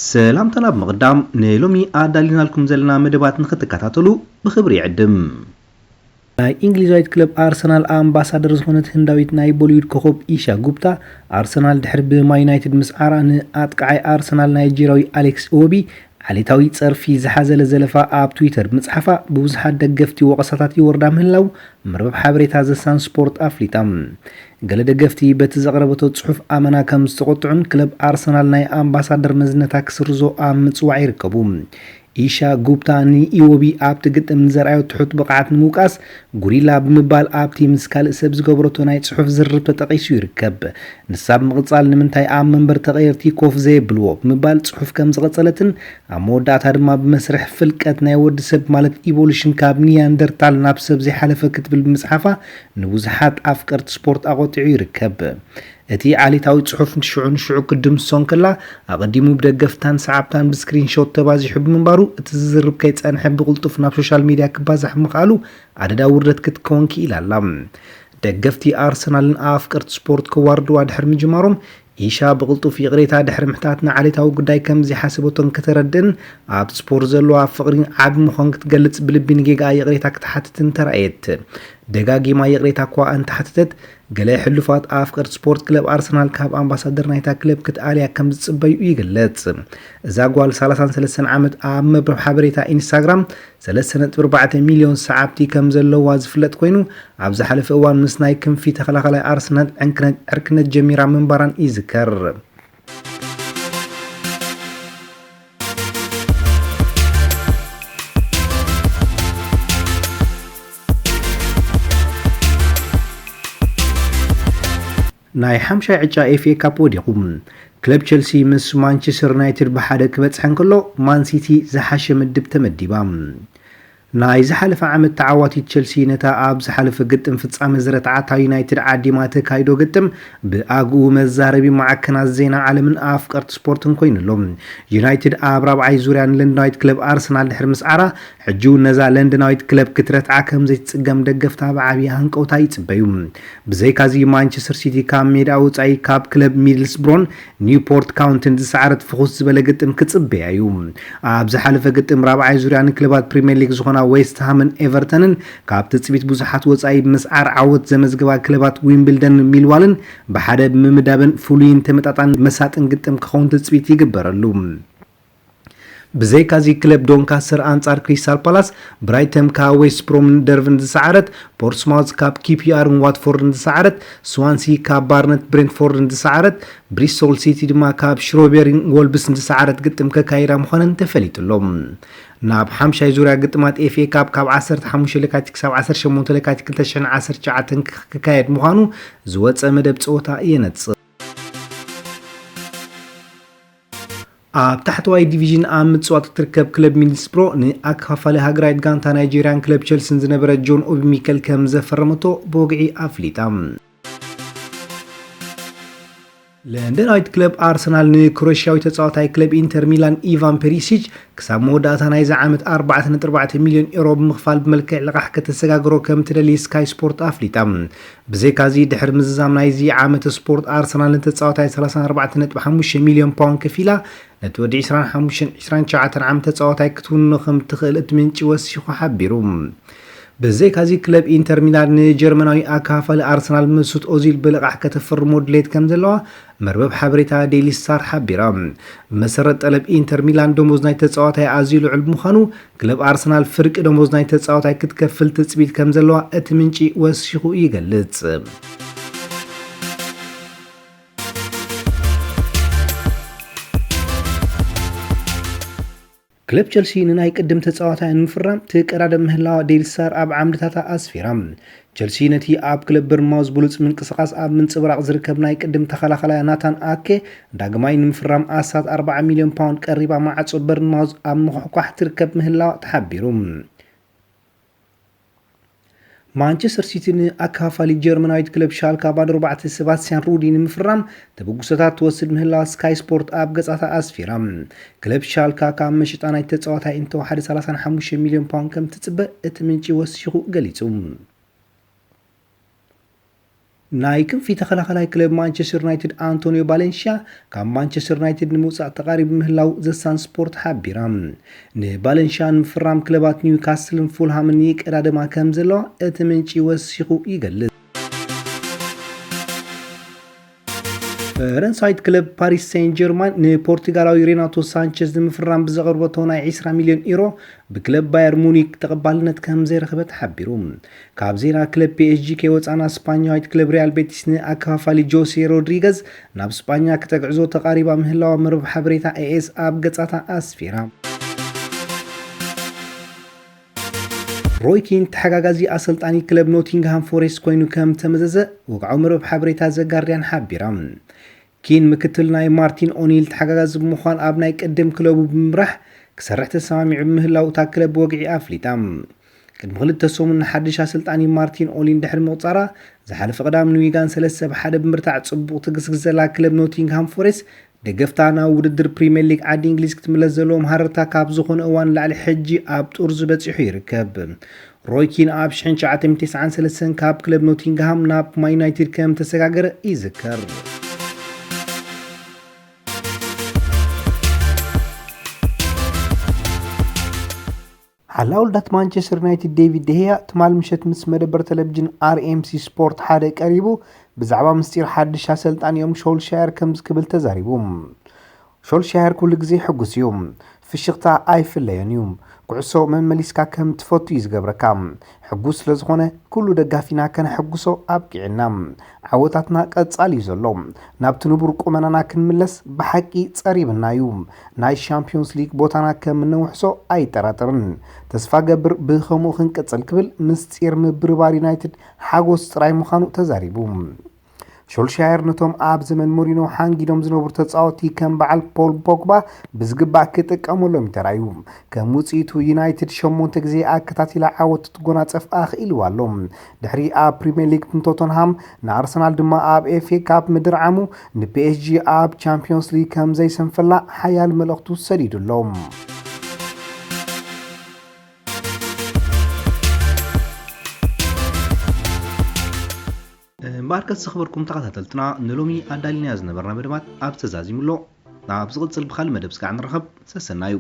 ሰላምታና ብምቕዳም ንሎሚ ኣዳሊናልኩም ዘለና መደባት ንክትከታተሉ ብኽብሪ ይዕድም። ናይ እንግሊዛዊት ክለብ ኣርሰናል ኣምባሳደር ዝኾነት ህንዳዊት ናይ ቦሊውድ ኮኸብ ኢሻ ጉፕታ ኣርሰናል ድሕሪ ብማ ዩናይትድ ምስዓራ ንኣጥቃዓይ ኣርሰናል ናይጄሪያዊ ኣሌክስ ኢዎቢ ዓሌታዊ ጸርፊ ዝሓዘለ ዘለፋ ኣብ ትዊተር ብምጽሓፋ ብብዙሓት ደገፍቲ ወቐሳታት ይወርዳ ምህላው መርበብ ሓበሬታ ዘሳን ስፖርት ኣፍሊጣ። ገለ ደገፍቲ በቲ ዘቕረበቶ ጽሑፍ ኣመና ከም ዝተቖጥዑን ክለብ ኣርሰናል ናይ ኣምባሳደር መዝነታ ክስርዞ ኣብ ምጽዋዕ ይርከቡ። ኢሻ ጉፕታ ንኢዎቢ ኣብቲ ግጥም ንዘርኣዮ ትሑት ብቕዓት ንምውቃስ ጉሪላ ብምባል ኣብቲ ምስ ካልእ ሰብ ዝገበረቶ ናይ ጽሑፍ ዝርርብ ተጠቒሱ ይርከብ። ንሳ ብምቕጻል ንምንታይ ኣብ መንበር ተቐየርቲ ኮፍ ዘየብልዎ ብምባል ጽሑፍ ከም ዝቐጸለትን ኣብ መወዳእታ ድማ ብመስርሕ ፍልቀት ናይ ወዲ ሰብ ማለት ኢቮሉሽን ካብ ኒያንደርታል ናብ ሰብ ዘይሓለፈ ክትብል ብምጽሓፋ ንብዙሓት ኣፍቀርቲ ስፖርት ኣቖጢዑ ይርከብ። እቲ ዓሌታዊ ጽሑፍ ሽዑ ንሽዑ ክድምስሶ እንከላ ኣቐዲሙ ብደገፍታን ሰዓብታን ብስክሪንሾት ተባዚሑ ብምንባሩ እቲ ዝዝርብ ከይጸንሐ ብቕልጡፍ ናብ ሶሻል ሚድያ ክባዛሕ ምኽኣሉ ኣደዳ ውርደት ክትከውን ክኢላ ኣላ። ደገፍቲ ኣርሰናልን ኣፍቀርቲ ስፖርት ከዋርድዋ ድሕሪ ምጅማሮም ኢሻ ብቕልጡፍ ይቕሬታ ድሕሪ ምሕታት ንዓሌታዊ ጉዳይ ከም ዘይሓሰበቶን ከተረድእን ኣብቲ ስፖርት ዘለዋ ፍቕሪ ዓቢ ምዃን ክትገልጽ ብልቢ ንጌጋኣ ይቕሬታ ክትሓትትን ተራእየት። ደጋጊማ ይቕሬታ እኳ እንተሓተተት ገለ ሕሉፋት ኣፍቀርቲ ስፖርት ክለብ ኣርሰናል ካብ ኣምባሳደር ናይታ ክለብ ክትኣልያ ከም ዝጽበዩ ይግለጽ። እዛ ጓል ሰላሳን ሰለስተን ዓመት ኣብ መርበብ ሓበሬታ ኢንስታግራም ሰለስተ ነጥቢ ኣርባዕተ ሚልዮን ሰዓብቲ ከም ዘለዋ ዝፍለጥ ኮይኑ ኣብ ዝሓለፈ እዋን ምስ ናይ ክንፊ ተኸላኻላይ ኣርሰናል ዕንክነት ዕርክነት ጀሚራ ምንባራን ይዝከር። ናይ ሓምሻይ ዕጫ ኤፍኤ ካፕ ወዲቑ። ክለብ ቸልሲ ምስ ማንቸስተር ዩናይትድ ብሓደ ክበጽሐ እንከሎ ማን ሲቲ ዝሓሸ ምድብ ተመዲባ። ናይ ዝሓለፈ ዓመት ተዓዋቲት ቸልሲ ነታ ኣብ ዝሓለፈ ግጥም ፍጻመ ዝረትዓታ ዩናይትድ ዓዲማ ተካይዶ ግጥም ብኣግኡ መዛረቢ ማዕከናት ዜና ዓለምን ኣፍቀርቲ ስፖርትን ኮይኑሎ። ዩናይትድ ኣብ ራብዓይ ዙርያ ንለንዳዊት ክለብ ኣርሰናል ድሕሪ ምስዓራ ሕጂ እውን ነዛ ለንደናዊት ክለብ ክትረትዓ ከም ዘይትጽገም ደገፍታ ብዓብዪ ሃንቀውታ ይጽበዩ። ብዘይካዚ ማንቸስተር ሲቲ ካብ ሜዳ ወጻኢ ካብ ክለብ ሚድልስብሮን ኒውፖርት ካውንትን ዝሰዓረት ፍኹስ ዝበለ ግጥም ክጽበያ እዩ። ኣብ ዝሓለፈ ግጥም ራብዓይ ዙርያ ንክለባት ፕሪምየር ሊግ ዝኾና ዌስት ሃምን ኤቨርተንን ካብ ትጽቢት ብዙሓት ወጻኢ ብምስዓር ዓወት ዘመዝገባ ክለባት ዊምብልደን ሚልዋልን ብሓደ ብምምዳበን ፍሉይን ተመጣጣን መሳጥን ግጥም ክኸውን ትጽቢት ይግበረሉ። ብዘይካዚ ክለብ ዶንካስተር ኣንጻር ክሪስታል ፓላስ፣ ብራይተን ካብ ዌስት ብሮምን ደርቭን ዝሰዓረት፣ ፖርትስማውዝ ካብ ኪፒኣርን ዋትፎርድን ዝሰዓረት፣ ስዋንሲ ካብ ባርነት ብሬንትፎርድን ዝሰዓረት፣ ብሪስቶል ሲቲ ድማ ካብ ሽሮቤሪን ወልብስን ዝሰዓረት ግጥም ከካይዳ ምዃነን ተፈሊጡሎ። ናብ ሓምሻይ ዙርያ ግጥማት ኤፍኤ ካፕ ካብ ዓሰርተ ሓሙሽተ ለካቲት ክሳብ ዓሰርተ ሸሞንተ ለካቲት ክልተ ሽሕን ዓሰርተ ትሽዓተን ክካየድ ምዃኑ ዝወጸ መደብ ጸወታ የነጽር። ኣብ ታሕተዋይ ዲቪዥን ኣብ ምጽዋት እትርከብ ክለብ ሚድልስብሮ ንኣከፋፋሊ ሃገራዊት ጋንታ ናይጄርያን ክለብ ቸልሲን ዝነበረ ጆን ኦቢ ሚከል ከም ዘፈረመቶ ብወግዒ ኣፍሊጣ። ለንደናዊት ክለብ ኣርሰናል ንክሮኤሽያዊ ተጻዋታይ ክለብ ኢንተር ሚላን ኢቫን ፔሪሲች ክሳብ መወዳእታ ናይዚ ዓመት ኣርባዕተ ነጥቢ ኣርባዕተ ሚልዮን ኤሮ ብምኽፋል ብመልክዕ ልቓሕ ከተሰጋግሮ ከም ትደሊ ስካይ ስፖርት ኣፍሊጣ። ብዘይካዚ ድሕሪ ምዝዛም ናይዚ ዓመት ስፖርት ኣርሰናል ንተጻዋታይ ሰላሳ ኣርባዕተ ነጥቢ ሓሙሽተ ሚልዮን ፓውንድ ከፊላ ነቲ ወዲ ዕስራን ሓሙሽተን ዕስራን ትሽዓተን ዓመት ተጻዋታይ ክትውንኖ ከም ትኽእል እቲ ምንጪ ወሲኹ ሓቢሩ። ብዘይካዚ ክለብ ኢንተር ሚላን ንጀርመናዊ ኣከፋፋሊ ኣርሰናል መሱት ኦዚል ብልቓሕ ከተፈርሞ ድሌት ከም ዘለዋ መርበብ ሓበሬታ ዴይሊ ስታር ሓቢራ። ብመሰረት ጠለብ ኢንተር ሚላን ደሞዝ ናይ ተጻዋታይ ኣዝዩ ልዑል ብምዃኑ ክለብ ኣርሰናል ፍርቂ ደሞዝ ናይ ተጻዋታይ ክትከፍል ትጽቢት ከም ዘለዋ እቲ ምንጪ ወሲኹ ይገልጽ። ክለብ ቸልሲ ንናይ ቅድም ተጻዋታይ ንምፍራም ትቀዳደም ምህላዋ ዴይሊ ስታር ኣብ ዓምድታታ ኣስፊራ። ቸልሲ ነቲ ኣብ ክለብ በርንማውዝ ብሉጽ ምንቅስቓስ ኣብ ምንጽብራቕ ዝርከብ ናይ ቅድም ተኸላኸላይ ናታን ኣኬ ዳግማይ ንምፍራም ኣስታት ኣርባዓ ሚልዮን ፓውንድ ቀሪባ ማዕጾ በርንማውዝ ኣብ ምኹሕኳሕ ትርከብ ምህላዋ ተሓቢሩ። ማንቸስተር ሲቲ ንኣከፋፋሊ ጀርመናዊት ክለብ ሻልካ ባዶ ኣርባዕተ ሰባስቲያን ሩዲ ንምፍራም ተበግሶታት ትወስድ ምህላዋ ስካይ ስፖርት ኣብ ገጻታ ኣስፊራ። ክለብ ሻልካ ካብ መሸጣ ናይቲ ተጻዋታይ እንተወሓደ ሰላሳን ሓሙሽተ ሚልዮን ፓውንድ ከም ትጽበ እቲ ምንጪ ወሲኹ ገሊጹ። ናይ ክንፊ ተኸላኸላይ ክለብ ማንቸስተር ዩናይትድ ኣንቶኒዮ ባለንሽያ ካብ ማንቸስተር ዩናይትድ ንምውፃእ ተቓሪቡ ምህላው ዘሳን ስፖርት ሓቢራ። ንባለንሽያ ንምፍራም ክለባት ኒውካስልን ፉልሃምን ይቀዳደማ ከም ዘለዋ እቲ ምንጪ ወሲኹ ይገልጽ። ፈረንሳዊት ክለብ ፓሪስ ሴን ጀርማን ንፖርቱጋላዊ ሬናቶ ሳንቸዝ ንምፍራም ብዘቕርበቶ ናይ ዕስራ ሚልዮን ዩሮ ብክለብ ባየር ሙኒክ ተቐባልነት ከም ዘይረኸበት ሓቢሩ። ካብ ዜና ክለብ ፒ ኤስ ጂ ከይወጻና ስፓኛዊት ክለብ ሪያል ቤቲስ ንኣከፋፋሊ ጆሴ ሮድሪገዝ ናብ ስጳኛ ክተግዕዞ ተቓሪባ ምህላዋ መርበብ ሓበሬታ ኤ ኤስ ኣብ ገጻታ ኣስፊራ። ሮይ ኪን ተሓጋጋዚ ኣሰልጣኒ ክለብ ኖቲንግሃም ፎሬስት ኮይኑ ከም ተመዘዘ ወግዓዊ መርበብ ሓበሬታ ዘጋርዲያን ሓቢራ። ኪን ምክትል ናይ ማርቲን ኦኒል ተሓጋጋዚ ብምዃን ኣብ ናይ ቅድም ክለቡ ብምምራሕ ክሰርሕ ተሰማሚዑ ብምህላው እታ ክለብ ወግዒ ኣፍሊጣ። ቅድሚ ክልተ ሰሙን ንሓድሽ ኣሰልጣኒ ማርቲን ኦሊን ድሕሪ ምቑጻራ፣ ዝሓለፈ ቀዳም ንዊጋን ሰለስተ ብ ሓደ ብምርታዕ ጽቡቕ ትግስግስ ዘላ ክለብ ኖቲንግሃም ፎሬስት ደገፍታ ናብ ውድድር ፕሪምየር ሊግ ዓዲ እንግሊዝ ክትምለስ ዘለዎም ሃረርታ ካብ ዝኾነ እዋን ንላዕሊ ሕጂ ኣብ ጥርዙ በጺሑ ይርከብ። ሮይ ኪን ኣብ ሽሕን ትሽዓተ ሚእትን ተስዓን ሰለስተን ካብ ክለብ ኖቲንግሃም ናብ ማን ዩናይትድ ከም ተሰጋገረ ይዝከር። ሓላ ውልዳት ማንቸስተር ዩናይትድ ዴቪድ ደሄያ ትማል ምሸት ምስ መደበር ቴሌቪዥን ኣር ኤም ሲ ስፖርት ሓደ ቀሪቡ ብዛዕባ ምስጢር ሓድሽ ኣሰልጣኒኦም ሾልሻየር ከምዚ ክብል ተዛሪቡ። ሾልሻየር ኩሉ ግዜ ሕጉስ እዩ። ፍሽኽታ ኣይፍለዮን እዩ። ኩዕሶ መመሊስካ ከም ትፈቱ እዩ ዝገብረካ። ሕጉስ ስለ ዝኾነ ኩሉ ደጋፊና ከነሐጉሶ ኣብቂዕና። ዓወታትና ቀጻሊ እዩ ዘሎ። ናብቲ ንቡር ቁመናና ክንምለስ ብሓቂ ጸሪብና እዩ። ናይ ሻምፒዮንስ ሊግ ቦታና ከም እነውሕሶ ኣይጠራጠርን። ተስፋ ገብር ብኸምኡ ክንቅጽል ክብል ምስጢር ምብርባር ዩናይትድ ሓጎስ ጥራይ ምዃኑ ተዛሪቡ። ሾልሻየር ነቶም ኣብ ዘመን ሞሪኖ ሓንጊዶም ዝነበሩ ተጻወትቲ ከም በዓል ፖል ፖግባ ብዝግባእ ክጥቀመሎም እዩ ተራእዩ። ከም ውጽኢቱ ዩናይትድ ሸሞንተ ግዜ ኣከታቲላ ዓወት ክትጎናጸፍ ኣኽኢልዋ ኣሎ። ድሕሪ ኣብ ፕሪምየር ሊግ ንቶተንሃም፣ ንኣርሰናል ድማ ኣብ ኤፍ ኤ ካፕ ምድርዓሙ ንፒ ኤስ ጂ ኣብ ቻምፒዮንስ ሊግ ከም ዘይሰንፈላ ሓያል መልእኽቱ ሰዲዱ ኣሎ። እምበኣርከስ ዝኽበርኩም ተኸታተልትና ንሎሚ ኣዳሊናዮ ዝነበርና መደባት ኣብ ተዛዚሙ ኣሎ። ናብ ዝቕጽል ብኻልእ መደብ ስጋዕ ንራኸብ። ሰሰናዩ።